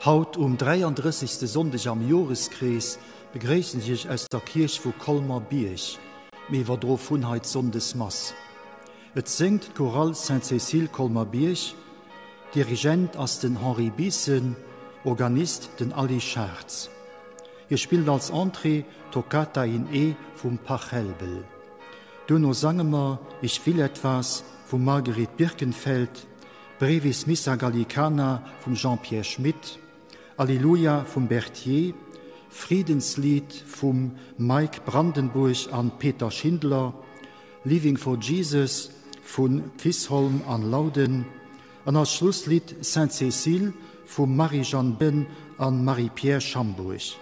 Haut um 33. Sonndeg am Joreskrees begréissen ech Iech aus der Kierch vu Colmer-Bierg. Mir iwwerdro vun hei d'Sonndesmass. Et séngt d'Chorale Sainte-Cécile Colmer-Bierg. Dirigent ass den Henri Bissen, Organist den Aly Schartz. Hie spillt als Entrée Toccata in E vum Pachelbel. Duerno sange mer Ich will etwas vum Marguerite Birkenfeld, Brevis Missa Gallicana vum Jean-Pierre Schmit, Alleluia vum Berthier, Friedenslied vum Mike Brandenburg an Peter Schindler, Living for Jesus vu Chisholm an Loudon an als Schlusslidd Sainte Cécile vum Marie-Jeanne Behn an Marie-Pierre Schambourg.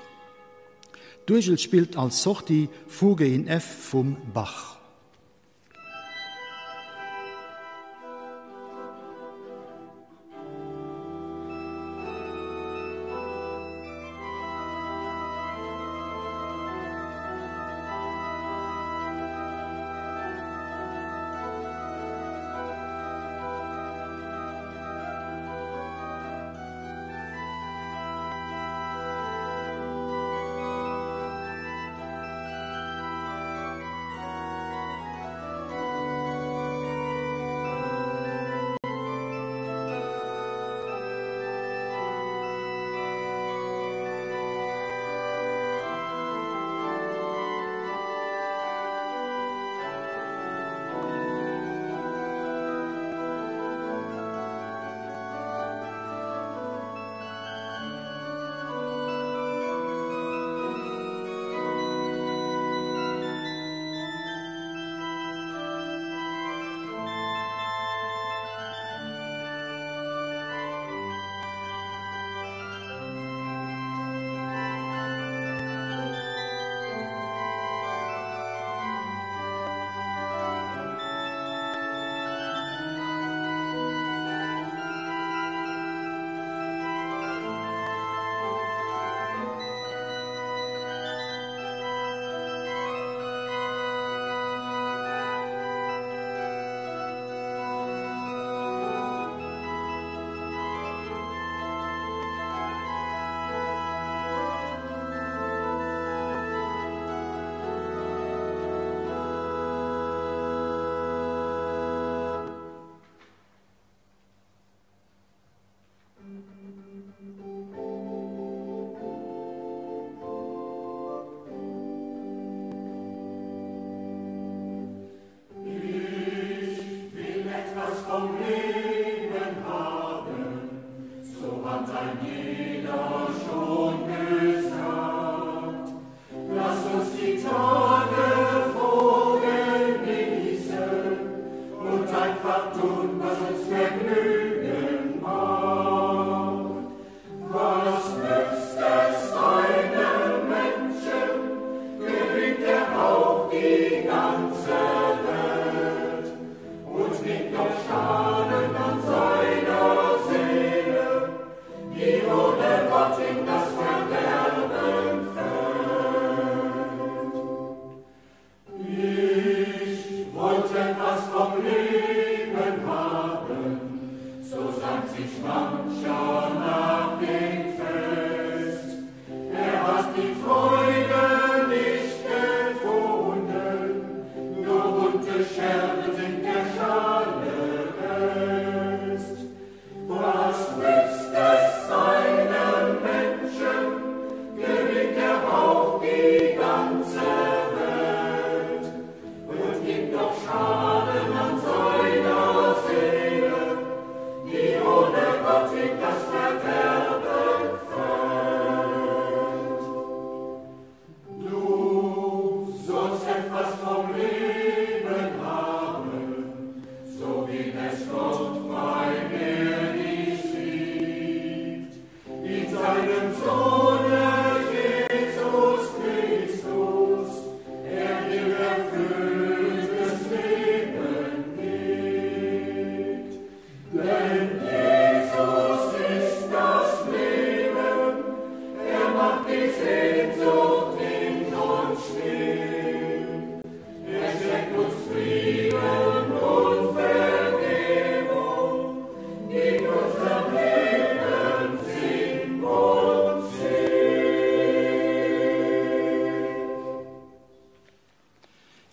D'Uergel spillt als Sortie Fuge in F vum Bach.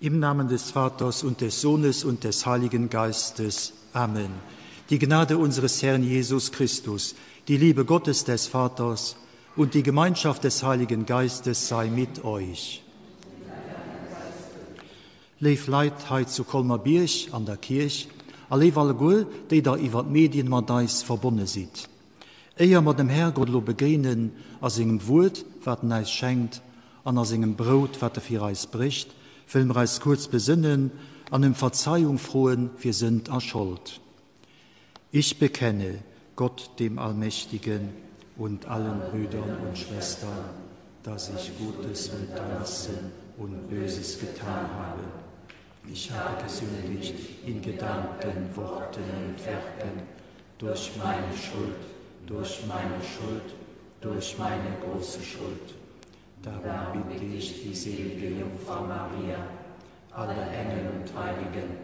Im Namen des Vaters und des Sohnes und des Heiligen Geistes. Amen. Die Gnade unseres Herrn Jesus Christus, die Liebe Gottes des Vaters und die Gemeinschaft des Heiligen Geistes sei mit euch. Léif Leit hei zu Colmer-Bierg an der Kierch a léif alleguer, déi der iwwer d'Medien mat eis verbonne sidd. Éier mer dem Herrgott elo begéinen a sengem Wuert, wat en äis schenkt, an a sengem Brout, wat e fir eis brécht, wëlle mer eis kuerz besënnen an ëm Verzeiung froe fir Sënd a Schold. Ich bekenne Gott dem Allmächtigen und allen Brüdern und Schwestern, dass ich Gutes unterlassen und Böses getan habe. Ich habe gesündigt in Gedanken, Worten und Werken, durch meine Schuld, durch meine Schuld, durch meine große Schuld. Darum bitte ich die selige Jungfrau Maria, alle Engel und Heiligen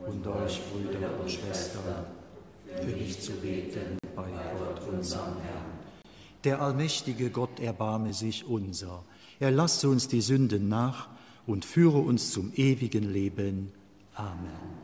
und euch Brüder und Schwestern, für mich zu beten bei Gott unserem Herrn. Der allmächtige Gott erbarme sich unser. Er lasse uns die Sünden nach und führe uns zum ewigen Leben. Amen.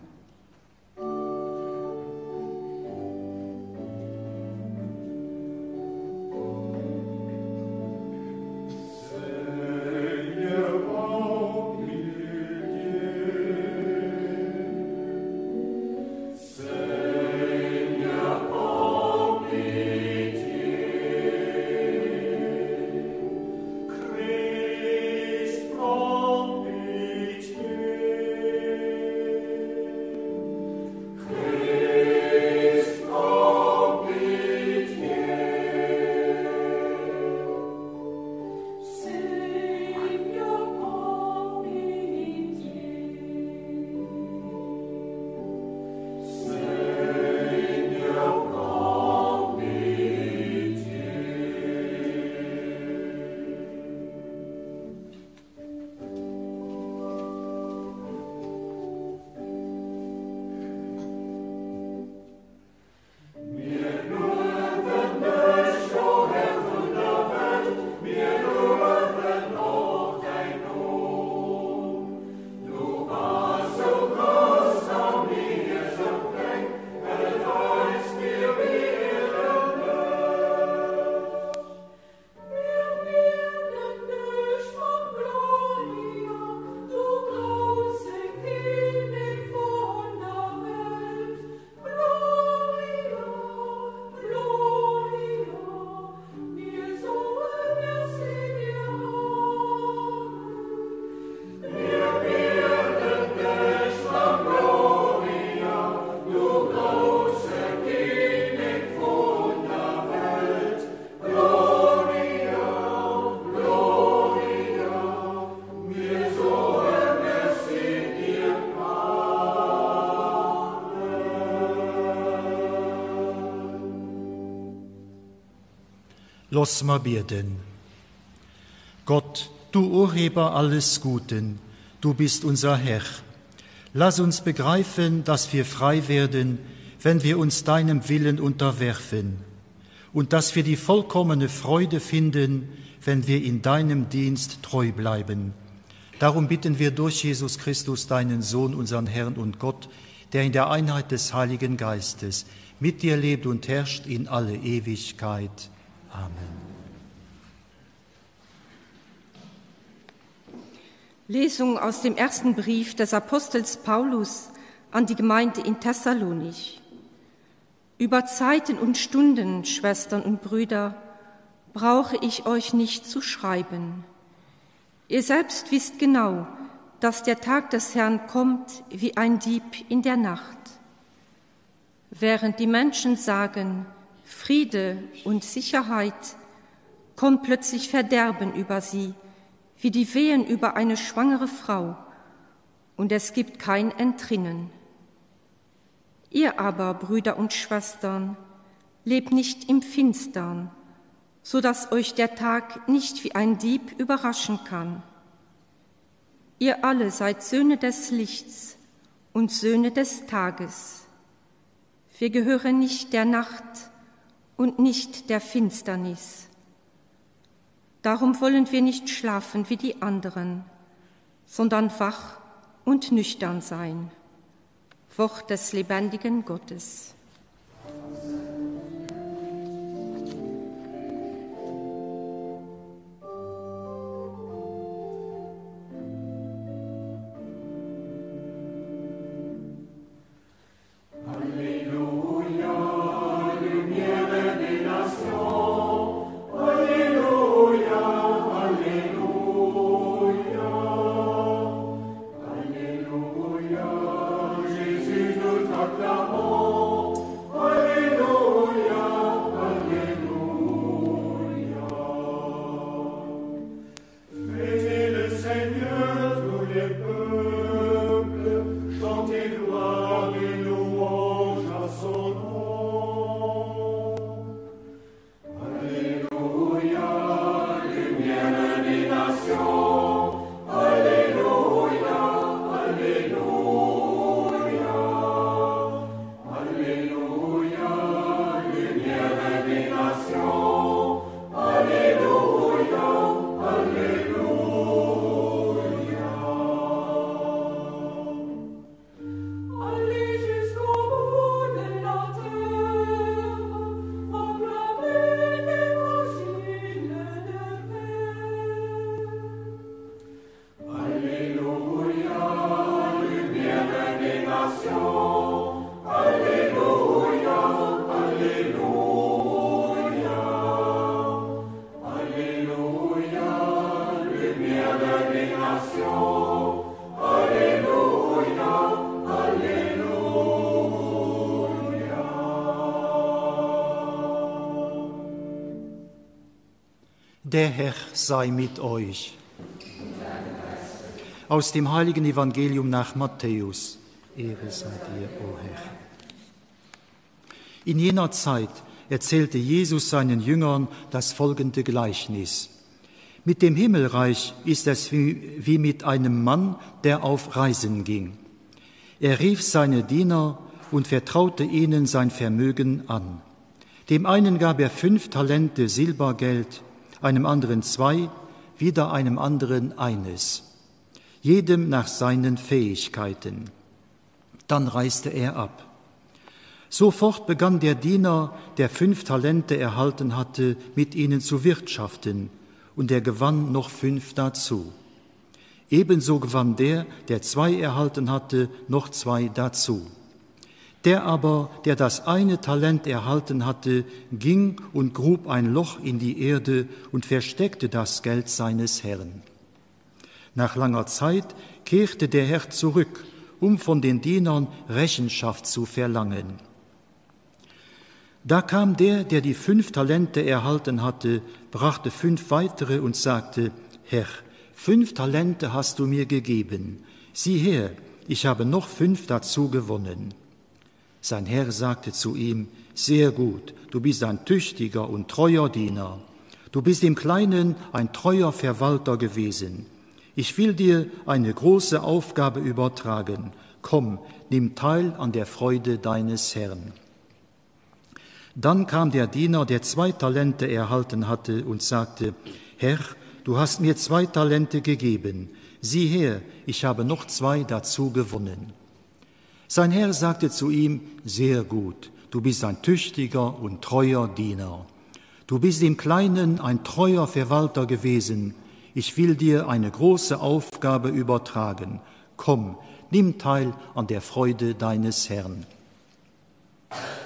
Loss mer bieden. Gott, du Urheber alles Guten, du bist unser Herr. Lass uns begreifen, dass wir frei werden, wenn wir uns deinem Willen unterwerfen und dass wir die vollkommene Freude finden, wenn wir in deinem Dienst treu bleiben. Darum bitten wir durch Jesus Christus, deinen Sohn, unseren Herrn und Gott, der in der Einheit des Heiligen Geistes mit dir lebt und herrscht in alle Ewigkeit. Amen. Lesung aus dem ersten Brief des Apostels Paulus an die Gemeinde in Thessalonich. Über Zeiten und Stunden, Schwestern und Brüder, brauche ich euch nicht zu schreiben. Ihr selbst wisst genau, dass der Tag des Herrn kommt wie ein Dieb in der Nacht. Während die Menschen sagen, Friede und Sicherheit, kommt plötzlich Verderben über sie, wie die Wehen über eine schwangere Frau, und es gibt kein Entrinnen. Ihr aber, Brüder und Schwestern, lebt nicht im Finstern, so dass euch der Tag nicht wie ein Dieb überraschen kann. Ihr alle seid Söhne des Lichts und Söhne des Tages. Wir gehören nicht der Nacht und nicht der Finsternis. Darum wollen wir nicht schlafen wie die anderen, sondern wach und nüchtern sein. Wort des lebendigen Gottes. Der Herr sei mit euch. Aus dem heiligen Evangelium nach Matthäus. Ehre sei dir, o Herr. In jener Zeit erzählte Jesus seinen Jüngern das folgende Gleichnis. Mit dem Himmelreich ist es wie, wie mit einem Mann, der auf Reisen ging. Er rief seine Diener und vertraute ihnen sein Vermögen an. Dem einen gab er fünf Talente Silbergeld, einem anderen zwei, wieder einem anderen eines, jedem nach seinen Fähigkeiten. Dann reiste er ab. Sofort begann der Diener, der fünf Talente erhalten hatte, mit ihnen zu wirtschaften, und er gewann noch fünf dazu. Ebenso gewann der, der zwei erhalten hatte, noch zwei dazu. Der aber, der das eine Talent erhalten hatte, ging und grub ein Loch in die Erde und versteckte das Geld seines Herrn. Nach langer Zeit kehrte der Herr zurück, um von den Dienern Rechenschaft zu verlangen. Da kam der, der die fünf Talente erhalten hatte, brachte fünf weitere und sagte, Herr, fünf Talente hast du mir gegeben. Sieh her, ich habe noch fünf dazu gewonnen. Sein Herr sagte zu ihm, Sehr gut, du bist ein tüchtiger und treuer Diener. Du bist im Kleinen ein treuer Verwalter gewesen. Ich will dir eine große Aufgabe übertragen. Komm, nimm teil an der Freude deines Herrn. Dann kam der Diener, der zwei Talente erhalten hatte, und sagte, Herr, du hast mir zwei Talente gegeben. Sieh her, ich habe noch zwei dazu gewonnen. Sein Herr sagte zu ihm, Sehr gut, du bist ein tüchtiger und treuer Diener. Du bist im Kleinen ein treuer Verwalter gewesen. Ich will dir eine große Aufgabe übertragen. Komm, nimm teil an der Freude deines Herrn.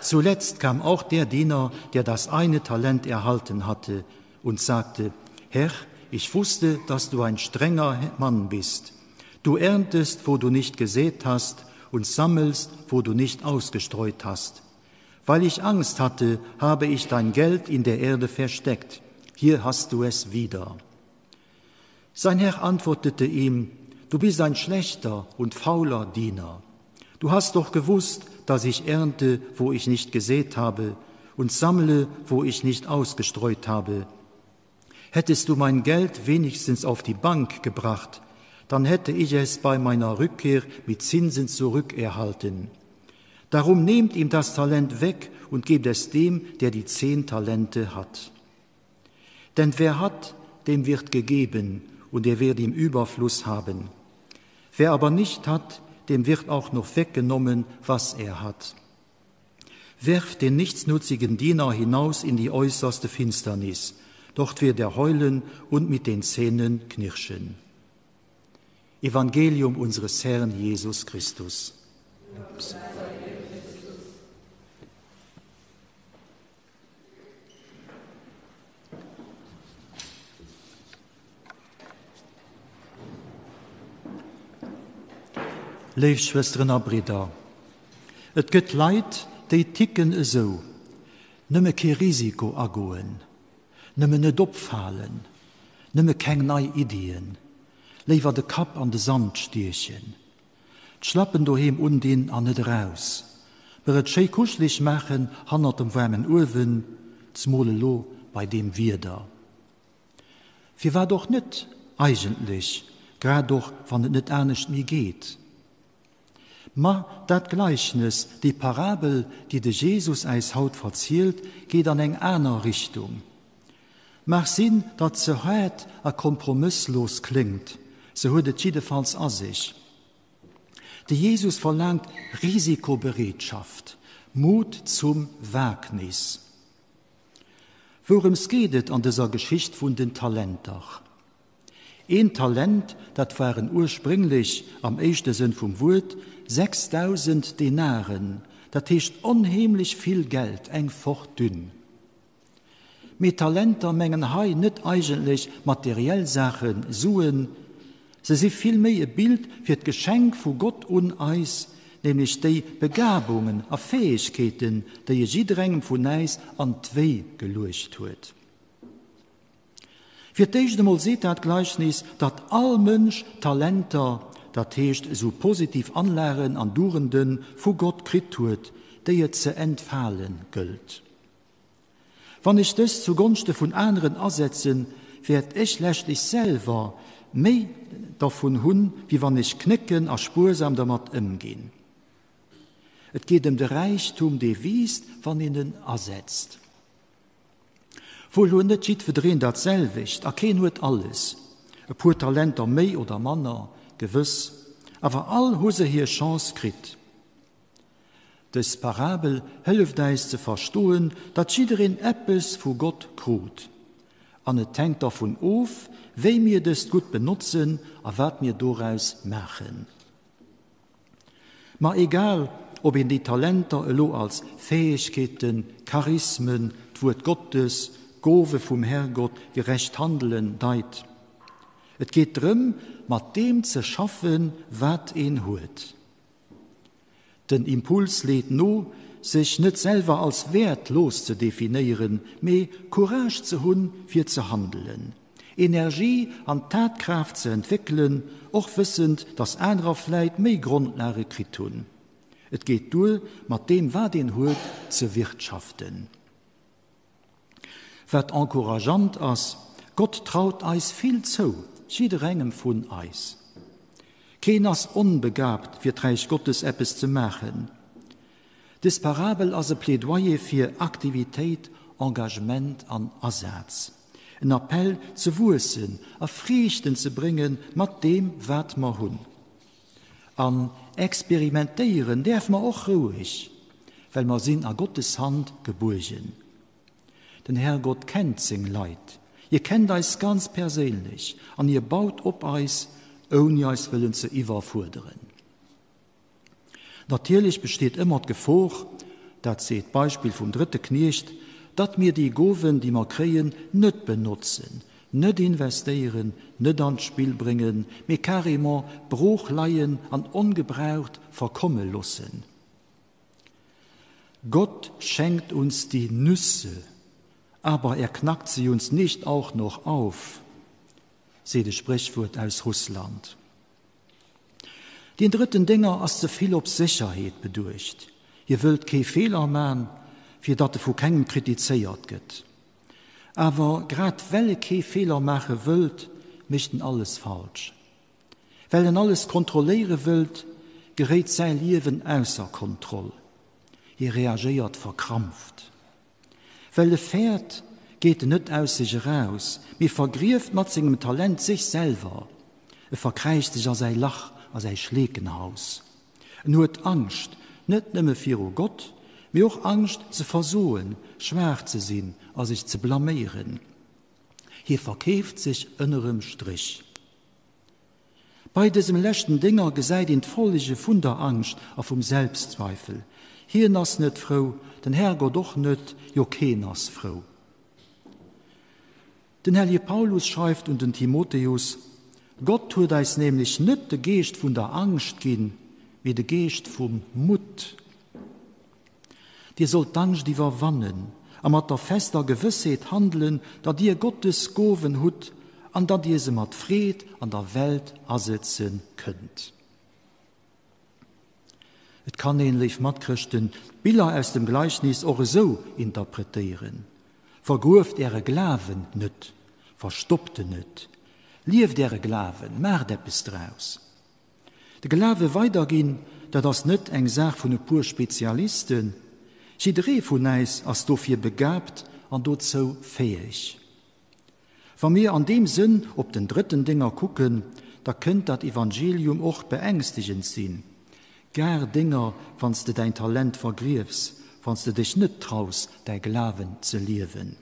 Zuletzt kam auch der Diener, der das eine Talent erhalten hatte, und sagte, Herr, ich wusste, dass du ein strenger Mann bist. Du erntest, wo du nicht gesät hast, und sammelst, wo du nicht ausgestreut hast. Weil ich Angst hatte, habe ich dein Geld in der Erde versteckt. Hier hast du es wieder. Sein Herr antwortete ihm, Du bist ein schlechter und fauler Diener. Du hast doch gewusst, dass ich ernte, wo ich nicht gesät habe, und sammle, wo ich nicht ausgestreut habe. Hättest du mein Geld wenigstens auf die Bank gebracht, dann hätte ich es bei meiner Rückkehr mit Zinsen zurückerhalten. Darum nehmt ihm das Talent weg und gebt es dem, der die zehn Talente hat. Denn wer hat, dem wird gegeben, und er wird ihm Überfluss haben. Wer aber nicht hat, dem wird auch noch weggenommen, was er hat. Werft den nichtsnutzigen Diener hinaus in die äußerste Finsternis, dort wird er heulen und mit den Zähnen knirschen. Evangelium unseres Herrn Jesus Christus. Ups. Léif Schwësteren a Bridder, et gëtt Leit, déi ticken esou, nëmme kee Risiko agoen, nëmmen net opfalen, nëmme keng nei Iddien, léiwer de Kapp an de Sand stiechen, d'Schlappen doheem undinn an net eraus, mer et schéi kuscheleg maachen hannert dem waarmen Uewen, zmol elo bei deem Wieder. Firwat och net eigentlech, grad och wann et net anescht méi geet? Ma dat Gleichnes, déi Parabel, déi de Jesus äis haut verzielt, geet an eng aner Richtung. Mag sinn, datt se haart a kompromësslos kléngt, se huet et jiddefalls a sech. De Jesus verlaangt Risikobereetschaft, Mut zum Wagnis. Wourëms geet et an dëser Geschicht vun den Talenter? Een Talent, dat waren ursprénglech, am éischte Sënn vum Wuert, 6.000 Denaren, dat heescht onheemlech vill Geld, eng Fortune. Mee Talenter mengen hei net eigentlech materiell Saachen, Suen, Se si vill méi e Bild fir d'Geschenk vu Gott un eis, nämlech déi Begabungen a Fäegkeeten, déi e jidderengem vun äis an d'Wéi geluecht huet. Fir d'éischt emol seet dat Gleichnis, datt all Mënsch Talenter, dat heescht esou positiv Anlagen an Dugende vu Gott kritt huet, déi et ze entfale gëllt. Wann ech dës zu Gonschte vun aneren asetzen, wäert ech leschtlech selwer méi dervun hunn, wéi wann ech knécken a spuersam dermat ëmginn. Et geet ëm de Räichtum, dee wiisst, wann een en asetzt. Wuel huet net jiddwedereen dat selwecht a keen huet alles, e puer Talenter méi oder manner, gewëss, awer all hu se hir Chance kritt. Dës Parabel hëlleft äis ze verstoen, datt jiddereen eppes vu Gott krut. An et hänkt dervun of, wéi mir dëst Gutt benotzen a wat mir doraus maachen. Ma egal, ob een déi Talenter elo als Fäegkeeten, Charismen, d'Wuert Gottes, Gowe vum Herrgott, gerecht Handelen deit, et geet drëm, mat deem ze schaffen, wat een huet. Den Impuls leet no, sech net selwer als wäertlos ze definéieren, mee Courage ze hunn, fir ze handelen, Energie an Tatkraaft ze entwéckelen, och wëssend, datt anerer vläit méi Grondlage kritt hunn. Et geet duer, mat deem wat een huet, ze wirtschaften. Wat encourageant ass, Gott traut eis vill zou, jidderengem vun eis. Keen ass onbegabt fir d'Räich Gottes eppes ze maachen. Des Parabel ass e Plädoyer fir Aktivitéit, Engagement an Asaz. En Appell ze wuessen a Friichten ze brénge mat deem wat mer hunn. An experimentéieren däerfe mer och roueg, well mer sinn a Gottes Hand gebuergen. Den Herrgott kennt seng Leit, hie kennt eis ganz perséinlech an hie baut op eis, ouni eis wëllen ze iwwerfuerderen. Natierlech besteet ëmmer d'Gefor, dat seet d'Beispill vum drëtte Kniecht, datt mir déi Gowen, déi mer kréien, net benotzen, net investéieren, net an d'Spill bréngen, mee carrément brooch leien an ongebraucht verkomme loossen. Gott schenkt uns die Nüsse, aber er knackt sie uns nicht auch noch auf, seet e Spréchwuert aus Russland. Deen drëtten Dénger ass ze vill op Sécherheet beduecht. Hie wëllt kee Feeler man, fir datt e vu kengem kritizéiert gëtt. Awer grad well e kee Feeler maache wëllt, mécht en alles falsch. Well en alles kontrolléiere wëllt, geréit säi Liewen ausser Kontroll. Hie reagéiert verkrampft. Well e fäert, geet en net aus sech eraus, mee vergrieft mat sengem Talent sech selwer. E verkräicht sech a säi Lach. a säi Schleekenhaus. En huet Angscht, net nëmme viru Gott, mee och Angscht ze versoen, schwaach ze sinn a sech ze blaméieren. Hie verkeeft sech ënnerem Stréch. Bei dësem leschten Dénger gesäit een d'Follege vun der Angscht a vum Selbstzweifel. Hien ass net frou, den Herrgott och net, jo keen ass frou. Den hellige Paulus schreift un den Timotheus, Gott huet eis nämlech net de Geescht vun der Angscht ginn, mee de Geescht vum Mutt. Dir sollt d'Angscht iwwerwannen a mat der fester Gewëssheet handelen, datt dir Gottes Gowen hutt an datt dir se mat Freed an der Welt asëtze kënnt. Et kann een, léif Matchrëschten, d'Biller aus dem Gleichnis och esou interpretéieren, Vergrueft äre Glawen net, verstoppt en net, lieft äre Glawen, maacht eppes draus. De Glawe weiderginn, dat ass net eng Saach vun e puer Spezialisten. Jidderee vun äis ass dofir begaabt an dozou fäeg. Wa mir an deem Sënn op den drëtten Dénger kucken, da kënnt dat Evangelium och beängstegend sinn. Gar Dénger, wann s de däin Talent vergriefs, wann s de dech net traus, däi Glawen ze liewen.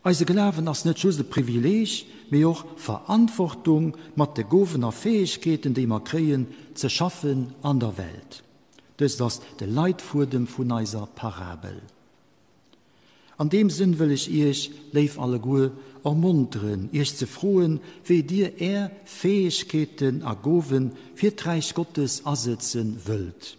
Eise Glawen ass net just e Privileeg, mee och Verantwortung, mat de Gowen a Fäegkeeten, déi mer kréien, ze schaffen an der Welt. Dëst ass de Leitfuedem vun eiser Parabel. An deem Sënn wëll ech Iech, léif alleguer, ermonteren, Iech ze froen, wéi Dir Är Fäegkeeten a Gowe fir d'Räich Gottes asëtze wëllt.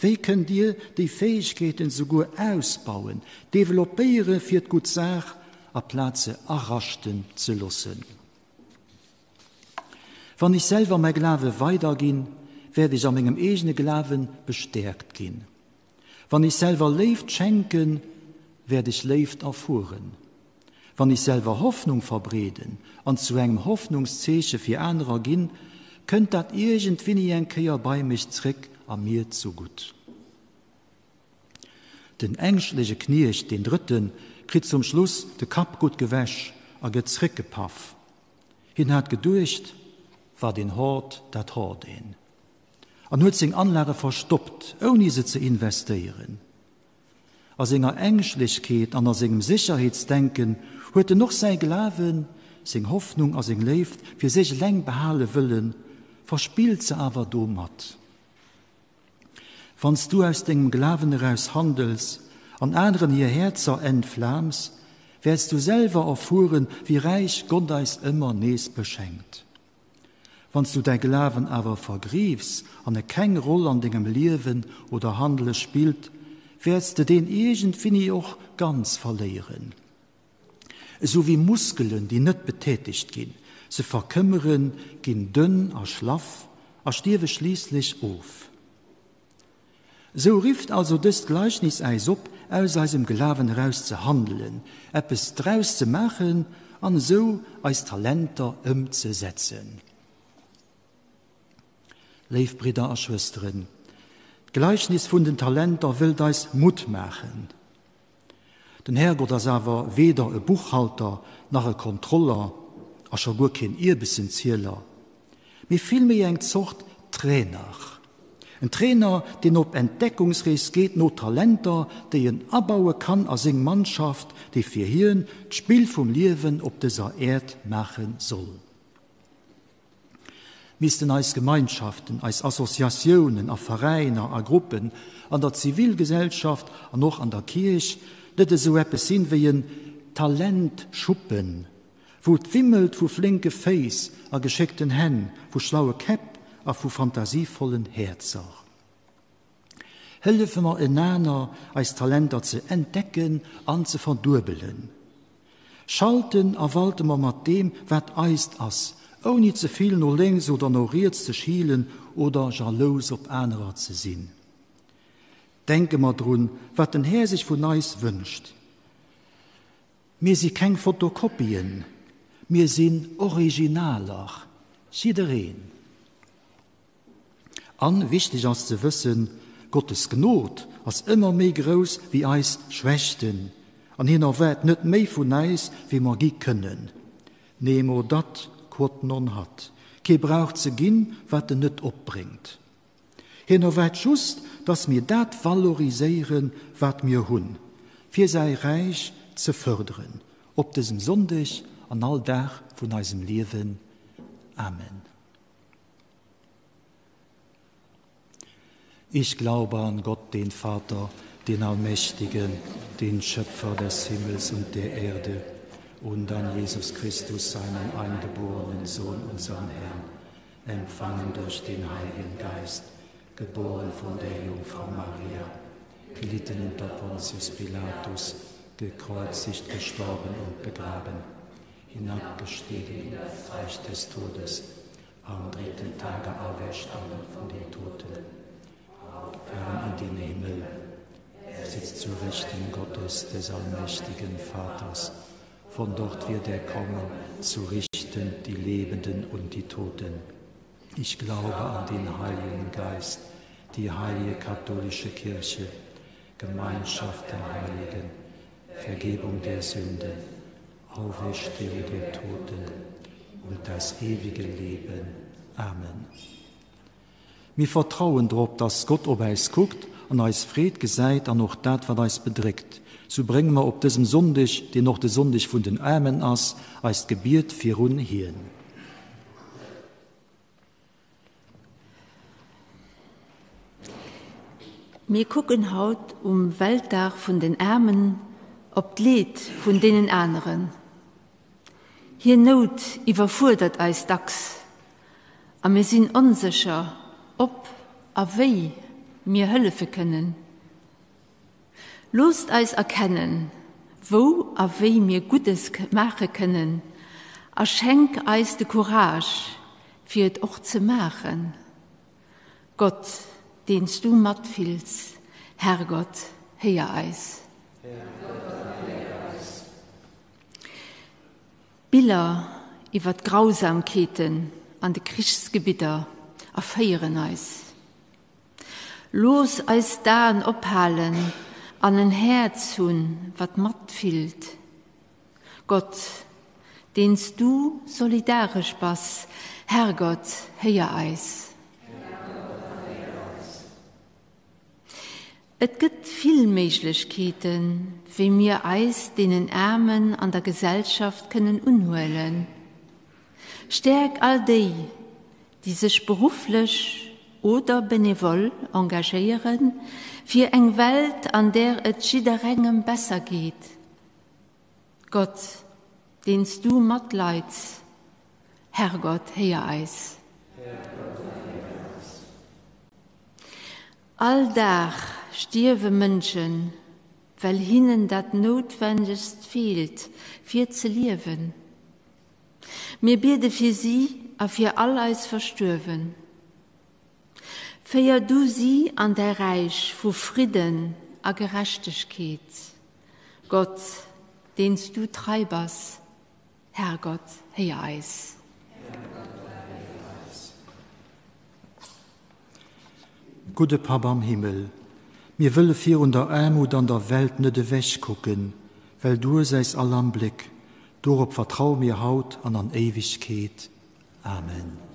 Wéi kënnt Dir déi Fäegkeeten souguer ausbauen, developpéiere fir d'gutt Saach, aplaz se araschten ze loossen? Wann ech selwer mäi Glawe weiderginn, wäert ech a mengem eegene Glawe bestäerkt ginn. Wann ech selwer Léift schenken, wäert ech Léift erfueren. Wann ech selwer Hoffnung verbreeden an zu engem Hoffnungszeeche fir anerer ginn, kënnt dat iergendwinni eng Kéier bei mech zréck a mir zugutt. Den ängschtlege Kniecht, deen Drëtten, kritt zum Schluss de Kapp gutt gewäsch a gëtt zréckgepaff. Hien hat geduecht, Wat een hort, dat hort een. An huet seng Anlage verstoppt, ouni se ze investéieren. A senger Ängschtlechkeet an a sengem Sécherheetsdenken huet en och säi Glawen, seng Hoffnung a seng Léift fir sech eleng behale wëllen, verspillt se awer domat. Wann s du aus dengem Glawen eraus handels an aneren hir Häerzer entflaams, wäerts du selwer erfueren, wéi räich Gott eis ëmmer nees beschenkt. Wann s du däi Glawen awer vergriifs an e keng Roll an dengem Liewen oder Handele spillt, wäerts de deen iergendwinni och ganz verléieren. Esou wéi Muskelen, déi net betätegt ginn, se verkëmmeren, ginn dënn a schlaff a stierwe schliisslech of. Esou rifft also dëst Gleichnis äis op, aus eisem Glawen eraus ze handelen, eppes draus ze maachen an esou eis Talenter ëmzesetzen. Léif Bridder a Schwësteren, d'Gleichnis vun den Talenter wëllt eis Mutt maachen. Den Härgott ass awer weder e Buchhalter nach e Kontroller a scho guer keen Ierbessenzieler, mee villméi eng Zort Trainer. En Trainer, deen op Entdeckungsrees geet no Talenter, déi en abaue kann a seng Mannschaft, déi fir hien d'Spill vum Liewen op dëser Äerd maache soll. Missten eis Gemeinschaften, eis Associatiounen a Veräiner a Gruppen an der Zivilgesellschaft an och an der Kierch net esou eppes sinn wéi en Talentschuppen, wou et wimmelt vu flénke Féiss a geschéckten Hänn, vu schlaue Käpp a vu fantasievollen Häerzer? Hëllefe mer enaner, eis Talenter ze entdecken an ze verduebelen. Schalten a walte mer mat deem, wat eist ass, ouni ze vill no lénks oder no riets ze schilen oder jalous op anerer ze sinn. Denke mer drun, wat den Här sech vun eis wënscht. Mir si keng Fotokopien, mir sinn Originaler, jiddereen. An wichteg ass ze wëssen, Gottes Gnod ass ëmmer méi grouss wéi eis Schwächten, an hien erwaart net méi vun eis, wéi mer gi kënnen. Nemo dat, quod non hat. Kee brauch ze ginn, wat en net opbréngt. Hien erwaart just, dass mir dat valoriséieren, wat mir hunn, fir säi Räich ze fërderen, op dësem Sonndeg an all Dag vun eisem Liewen. Amen. Ich glaube an Gott, den Vater, den Allmächtigen, den Schöpfer des Himmels und der Erde, und an Jesus Christus, seinen eingeborenen Sohn, unseren Herrn, empfangen durch den Heiligen Geist, geboren von der Jungfrau Maria, gelitten unter Pontius Pilatus, gekreuzigt, gestorben und begraben, hinabgestiegen in das Reich des Todes, am dritten Tage auferstanden von den Toten, aufgefahren in den Himmel, er sitzt zu Rechten Gottes des allmächtigen Vaters. Von dort wird er kommen, zu richten die Lebenden und die Toten. Ich glaube an den Heiligen Geist, die heilige katholische Kirche, Gemeinschaft der Heiligen, Vergebung der Sünden, Auferstehung der Toten und das ewige Leben. Amen. Mir vertrauen drop, dass Gott op äis kuckt an eis Freed gesäit an och dat, wat eis bedréckt. Sou brénge mer op dësem Sonndeg, deen och de Sonndeg vun den Aarmen ass, eist Gebiet virun hien. Mir kucken haut um Weltdag vun den Aarmen op d'Leed vun deenen aneren. Hir Nout iwwerfuerdert eis dacks a mir sinn onsécher, ob a wéi mir hëllefe kënnen. Loosst eis erkennen, wou a wéi mir Guddes maache kënnen, a schenk eis de Courage, fir et och ze maachen. Gott, deen s du matfills, Herrgott, héier eis. Biller iwwer d'Grausamkeeten an de Krichsgebidder erféieren eis. Looss eis d'Aen ophalen an en Häerz hunn, wat matfillt. Gott, deen s du solidaresch bass, Herrgott, héier eis. Et gëtt vill Méiglechkeeten, wéi mir eis deenen Aarmen an der Gesellschaft kënnen unhuelen. Stäerk all déi, déi sech berufflech oder benevol engagéieren, fir eng Welt, an där et jidderengem besser geet. Gott, deen s du matleits, Herrgott, héier eis. All Dag stierwe Mënschen, well hinnen dat Noutwendegst feelt, fir ze liewen. Mir biede fir si a fir all eis Verstuerwen. Féier du si an däi Räich vu Fridden a Gerechtegkeet, Gott, deen s du trei bass. Herrgott, héier eis. Gudde Papp am Himmel, mir wëlle virun der Aarmut an der Welt net ewech kucken, well du hues äis all am Bléck. Dorop vertraue mir haut an an Éiwegkeet. Amen.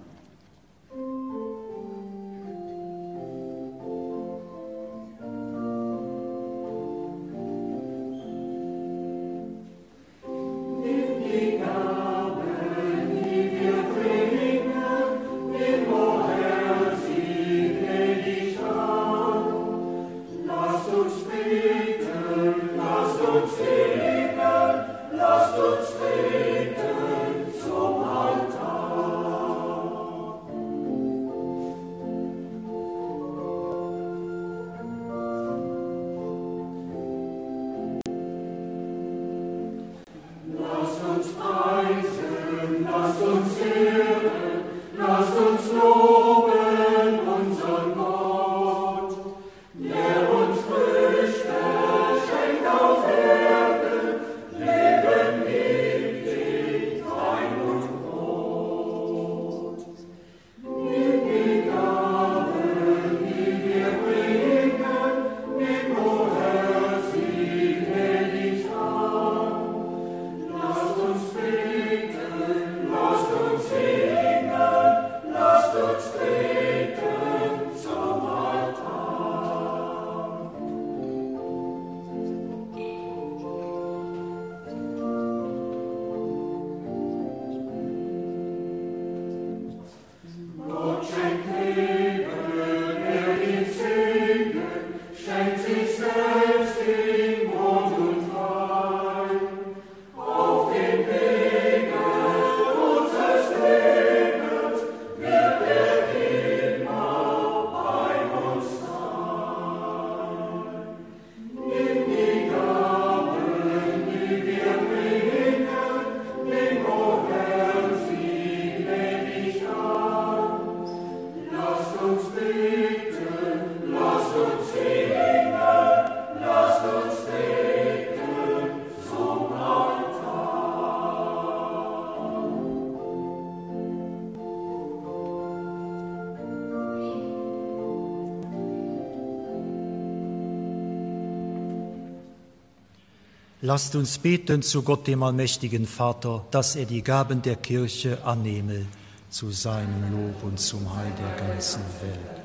Lasst uns beten zu Gott, dem allmächtigen Vater, dass er die Gaben der Kirche annehme zu seinem Lob und zum Heil der ganzen Welt.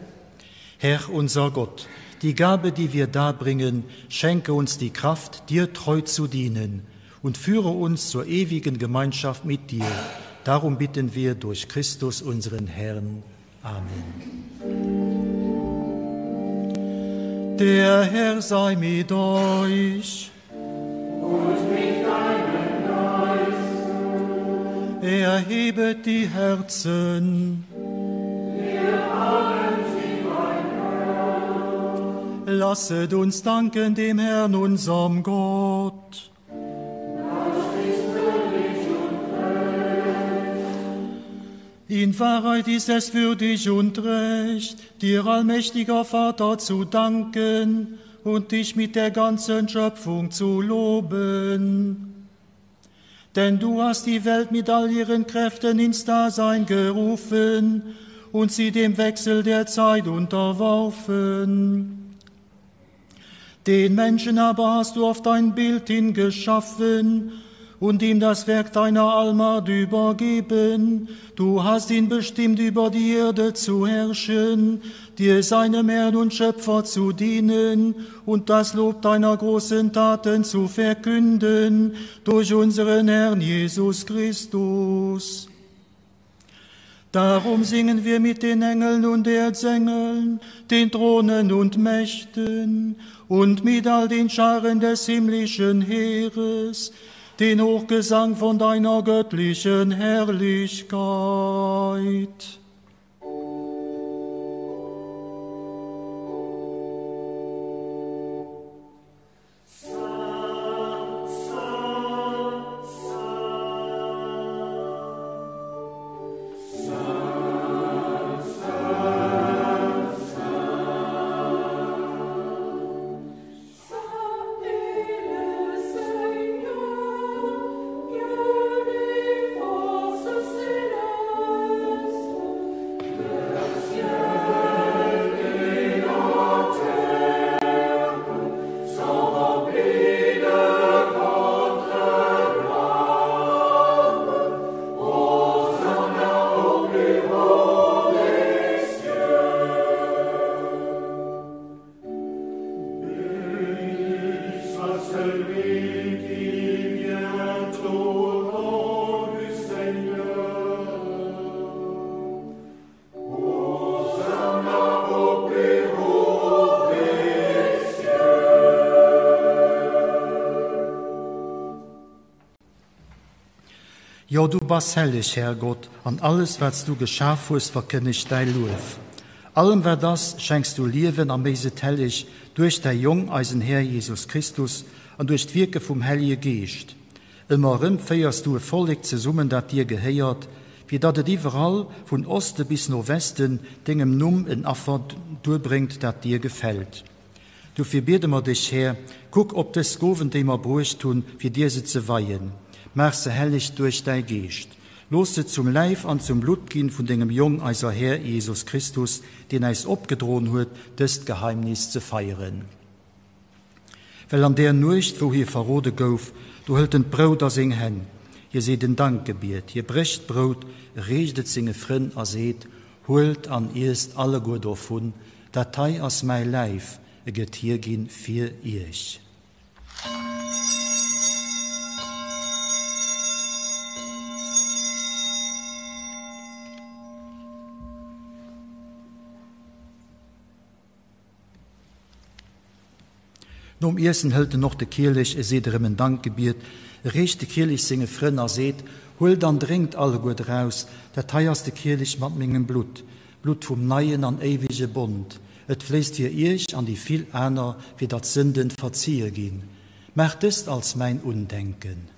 Herr unser Gott, die Gabe, die wir darbringen, schenke uns die Kraft, dir treu zu dienen und führe uns zur ewigen Gemeinschaft mit dir. Darum bitten wir durch Christus unseren Herrn. Amen. Der Herr sei mit euch. Und mit deinem Geist. Erhebet die Herzen. Wir haben sie beim Herrn. Lasset uns danken dem Herrn, unserem Gott. In Wahrheit ist es würdig und recht, dir allmächtiger Vater zu danken und dich mit der ganzen Schöpfung zu loben. Denn du hast die Welt mit all ihren Kräften ins Dasein gerufen und sie dem Wechsel der Zeit unterworfen. Den Menschen aber hast du auf dein Bild hin geschaffen und ihm das Werk deiner Allmacht übergeben. Du hast ihn bestimmt, über die Erde zu herrschen, dir seinem Herrn und Schöpfer zu dienen und das Lob deiner großen Taten zu verkünden durch unseren Herrn Jesus Christus. Darum singen wir mit den Engeln und Erzengeln, den Thronen und Mächten und mit all den Scharen des himmlischen Heeres, den Hochgesang von deiner göttlichen Herrlichkeit. Jo, du bass helleg, Här Gott, an alles, wat s du geschaf hues, verkënnegt däi Luef. Allem, wat ass, schenks du Liewen a méchs et helleg duerch däi Jong, eisen Här Jesus Christus, an duerch d'Wierke vum Hellege Geescht. Ëmmer erëm féiers du e Vollek zesummen, dat dir gehéiert, fir datt et iwwerall, vun Oste bis no Westen, dengem Numm en Affer duerbréngt, dat dir gefält. Dofir biede mer dech, Här, kuck op dës Gowen, déi mer bruecht hunn, fir dir se ze weien. Maach se helleg duerch däi Geescht. Looss se zum Läif an zum Blutt ginn vun dengem Jong, eiser Här Jesus Christus, deen äis opgedroen huet, dëst Geheimnis ze feieren. Well an där Nuecht, wou hie verrode gouf, do hëlt en d'Brout a seng Hänn, hie seet en Dankgebiet, hie brécht d'Brout, reecht et senge Frënn a seet, Huelt an iesst alleguer dovun, dat hei ass mäi Läif, e gëtt hierginn fir iech. Nom Iessen hëlt en och de Kielech, e seet erëm en Dankgebiet, e reecht de Kielech senge Frënn a seet, Huelt an drénkt alleguer draus, dat hei ass de Kielech mat mengem Blutt, d'Blutt vum neien an éiwege Bond. Et fléisst fir iech an déi vill aner, fir datt d'Sënden verzie ginn. Maacht dëst als mäin Undenken.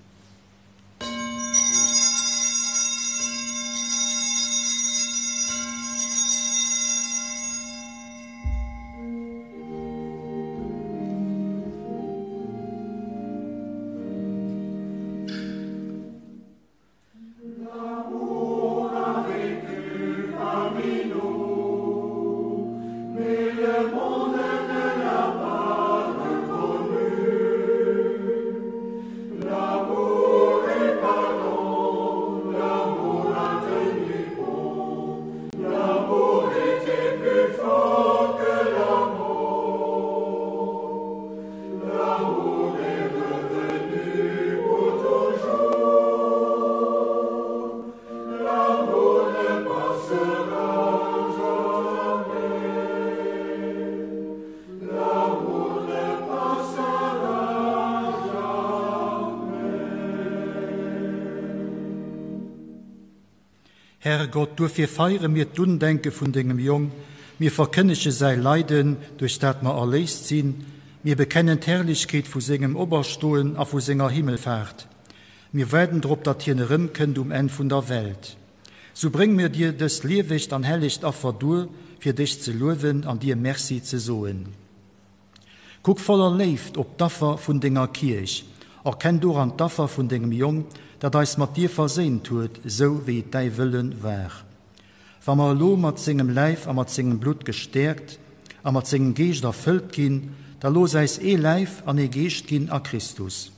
Herrgott, duerfir feiere mir d'Undenke vun dengem Jong, mir verkënnege säi Leiden, duerch dat mer erléist sinn, mir bekennen d'Herrlechkeet vu sengem Operstoen a vu senger Himmelfaart. Mir waarden drop, datt hien erëmkënnt um Enn vun der Welt. Sou bréng mir dir dëst liewegt an hellegt Affer duer, fir dech ze luewen an dir Merci ze soen. Kuck voller Léift op d'Affer vun denger Kierch, erkenn doran d'Affer vun dengem Jong, dat eis mat dir verséint huet, sou wéi et däi Wëlle war. Wa mer elo mat sengem Läif a mat sengem Blutt gestäerkt a mat sengem Geescht erfëllt ginn, da looss äis ee Läif an ee Geescht ginn a Christus.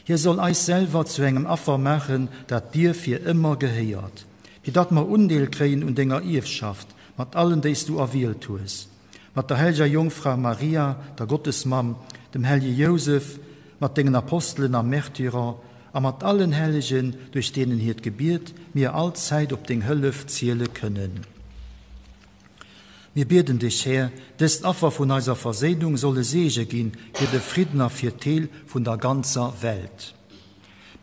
Hie soll eis selwer zu engem Affer maachen, dat dir fir ëmmer gehéiert, fir datt mer Undeel kréien un denger Ierfschaft mat allen, déi s du erwielt hues, mat der helleger Jongfra Maria, der Gottesmamm, dem hellege Jousef, mat dengen Apostelen a Märtyrer a mat allen Hellegen, duerch deenen hiert Gebiet mir allzäit op deng Hëllef ziele kënnen. Mir bieden dech, Här, dëst Affer vun eiser Verséinung soll e Seege ginn fir de Fridden a fir d'Heel vun der ganzer Welt.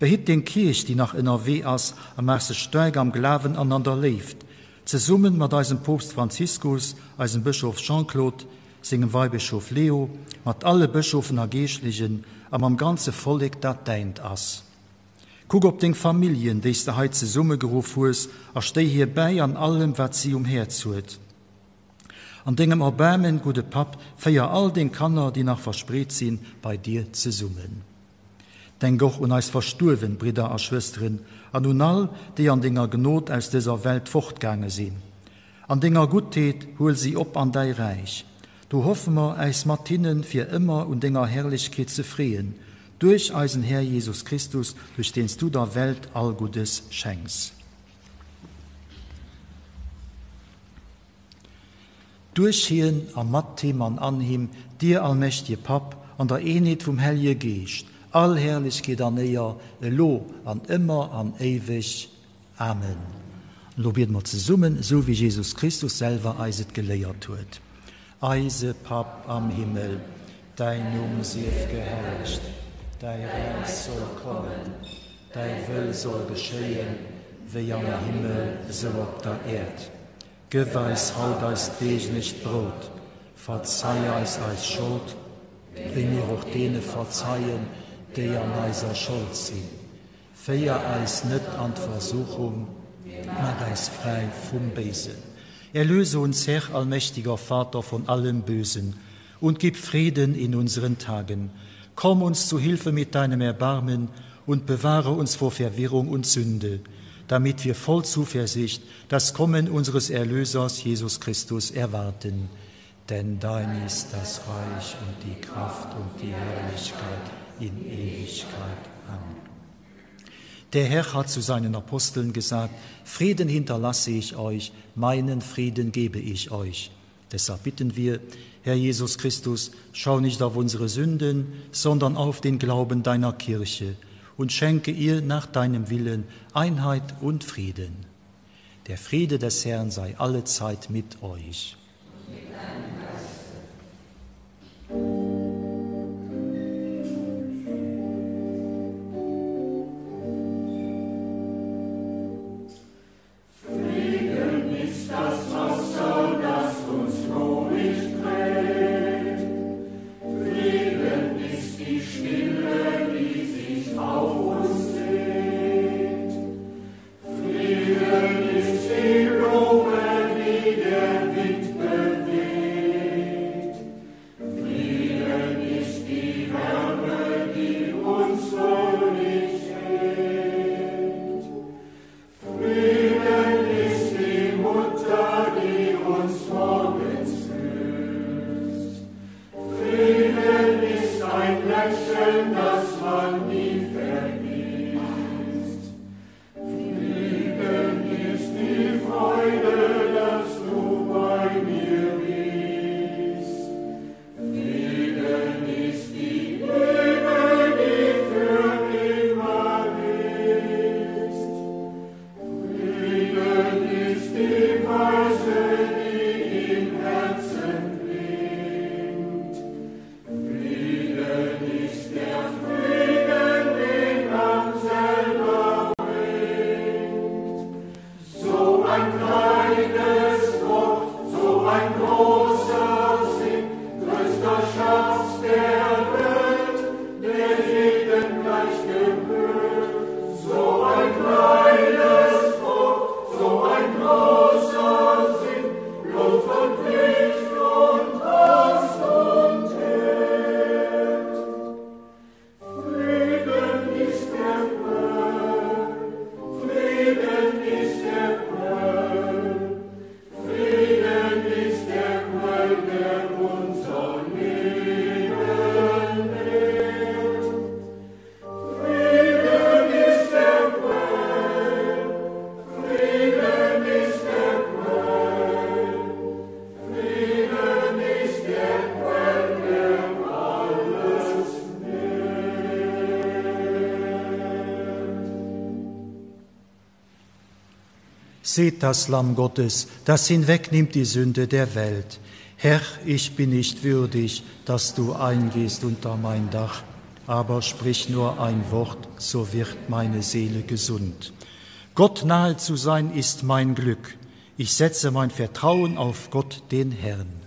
Behitt deng Kierch, déi nach ënnerwee ass, a maach se staark am Glawen an an der Léift, zesummen mat eisem Poopst Franziskus, eisem Bëschof Jean-Claude, sengem Weibëschof Leo, mat alle Bëschofen a Geeschtlechen a mam ganze Vollek, dat däint ass. Kuck op deng Familljen, déi s de hei zesummegeruff hues, a stéi hir bäi an allem, wat si um Häerz huet. An dengem Erbaarmen, gudde Papp, féier all deng Kanner, déi nach verspreet sinn, bei dir zesummen. Denk och un eis verstuerwen Bridder a Schwësteren an un all, déi an denger Gnod aus dëser Welt fortgaange sinn. An denger Guttheet huel si op an däi Räich. Do hoffe mer, äis mat hinne fir ëmmer un denger Herrlechkeet ze freeën, duerch eisen Här Jesus Christus, duerch deen s du der Welt all Guddes schenks. Duerch hien a mat him an an him, dir allmächtige Papp, an der Eenheet vum Hellje Geescht, all Herrlechkeet an Éier, elo an ëmmer an éiweg. Amen. An elo biede mer zesummen, esou wéi Jesus Christus selwer eis et geléiert huet. Eise Papp am Himmel, däin Numm sief gehellegt, däi Räich soll kommen, däi Wëll soll geschéien, wéi am Himmel, esou op der Äerd. Gëff eis haut eist deeglecht Brout. Verzei eis eis Schold, wéi mir och deene verzeien, déi an eiser Schold sinn. Féier eis net an d'Versuchung, maach eis fräi vum Béisen. Erlöse uns, Herr, allmächtiger Vater, von allem Bösen und gib Frieden in unseren Tagen. Komm uns zu Hilfe mit deinem Erbarmen und bewahre uns vor Verwirrung und Sünde, damit wir voll Zuversicht das Kommen unseres Erlösers Jesus Christus erwarten. Denn dein ist das Reich und die Kraft und die Herrlichkeit in Ewigkeit. Amen. Der Herr hat zu seinen Aposteln gesagt, Frieden hinterlasse ich euch, meinen Frieden gebe ich euch. Deshalb bitten wir, Herr Jesus Christus, schau nicht auf unsere Sünden, sondern auf den Glauben deiner Kirche und schenke ihr nach deinem Willen Einheit und Frieden. Der Friede des Herrn sei alle Zeit mit euch. Seht das Lamm Gottes, das hinwegnimmt die Sünde der Welt. Herr, ich bin nicht würdig, dass du eingehst unter mein Dach, aber sprich nur ein Wort, so wird meine Seele gesund. Gott nahe zu sein ist mein Glück. Ich setze mein Vertrauen auf Gott, den Herrn.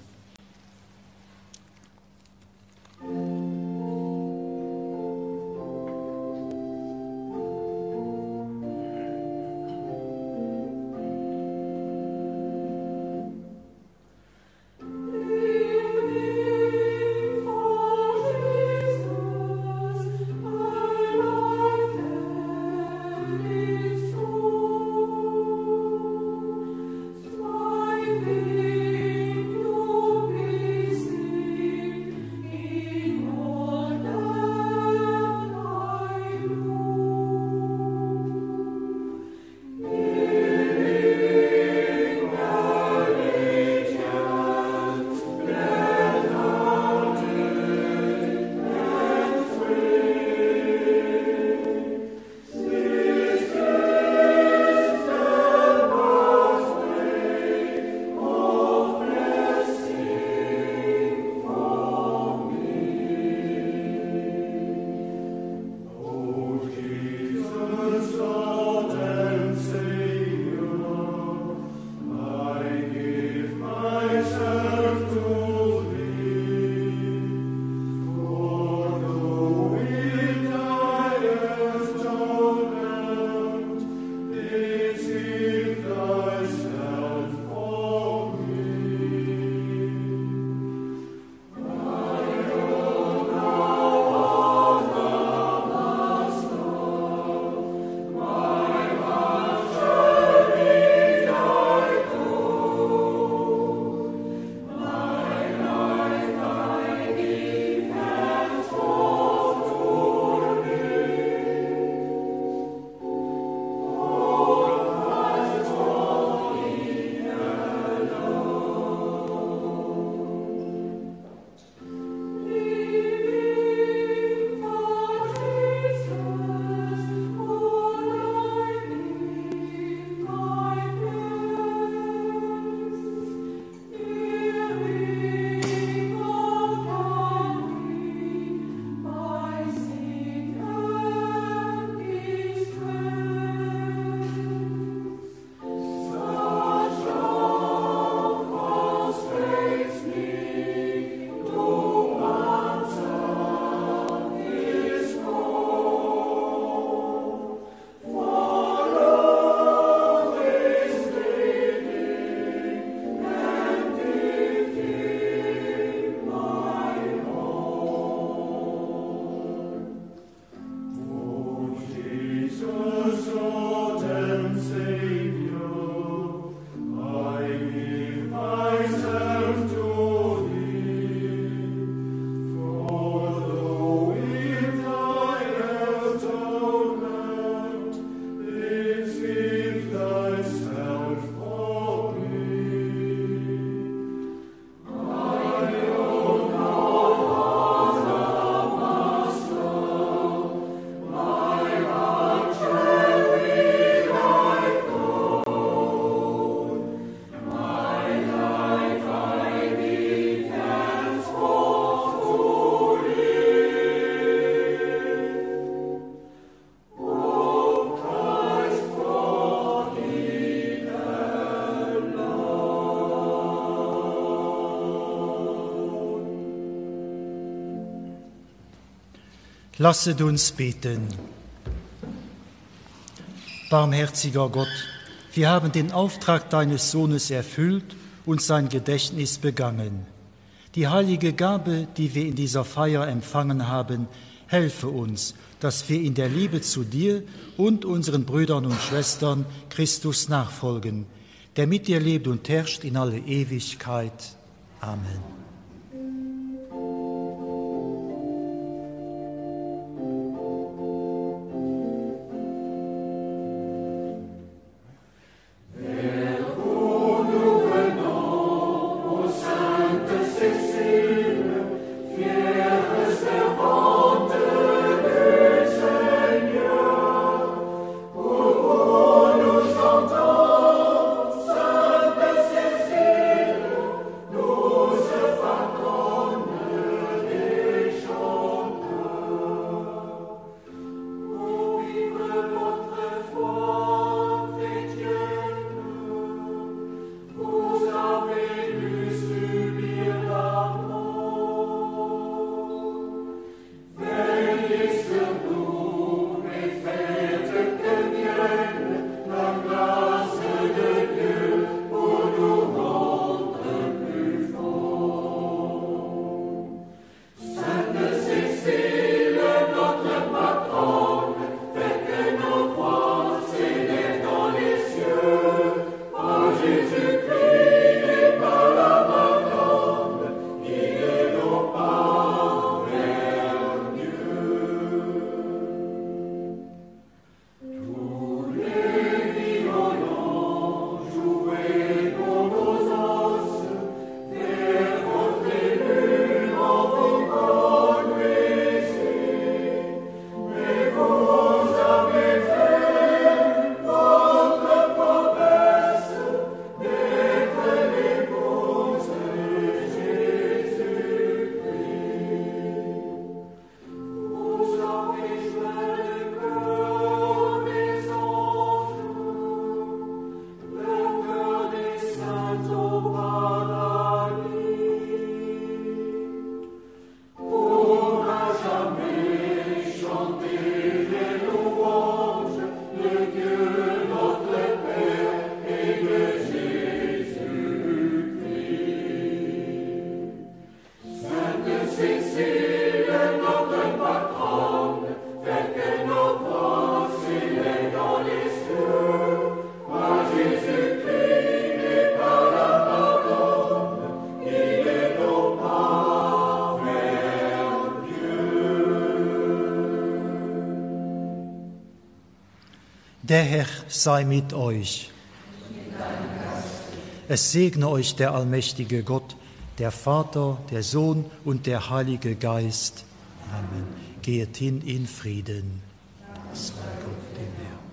Lasset uns beten. Barmherziger Gott, wir haben den Auftrag deines Sohnes erfüllt und sein Gedächtnis begangen. Die heilige Gabe, die wir in dieser Feier empfangen haben, helfe uns, dass wir in der Liebe zu dir und unseren Brüdern und Schwestern Christus nachfolgen, der mit dir lebt und herrscht in alle Ewigkeit. Amen. Der Herr sei mit euch. Es segne euch der allmächtige Gott, der Vater, der Sohn und der Heilige Geist. Amen. Gehet hin in Frieden. Sei Gott dem Herrn.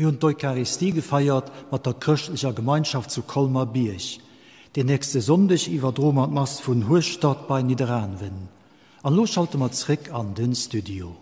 Mir hunn d'Eucharistie gefeiert mat der chrëschtlecher Gemeinschaft zu Colmer-Bierg. Den nächste Sonndeg iwwerdroe mer d'Mass vun Hueschtert bei Nidderaanwen. An elo schalte mer zréck an den Studio.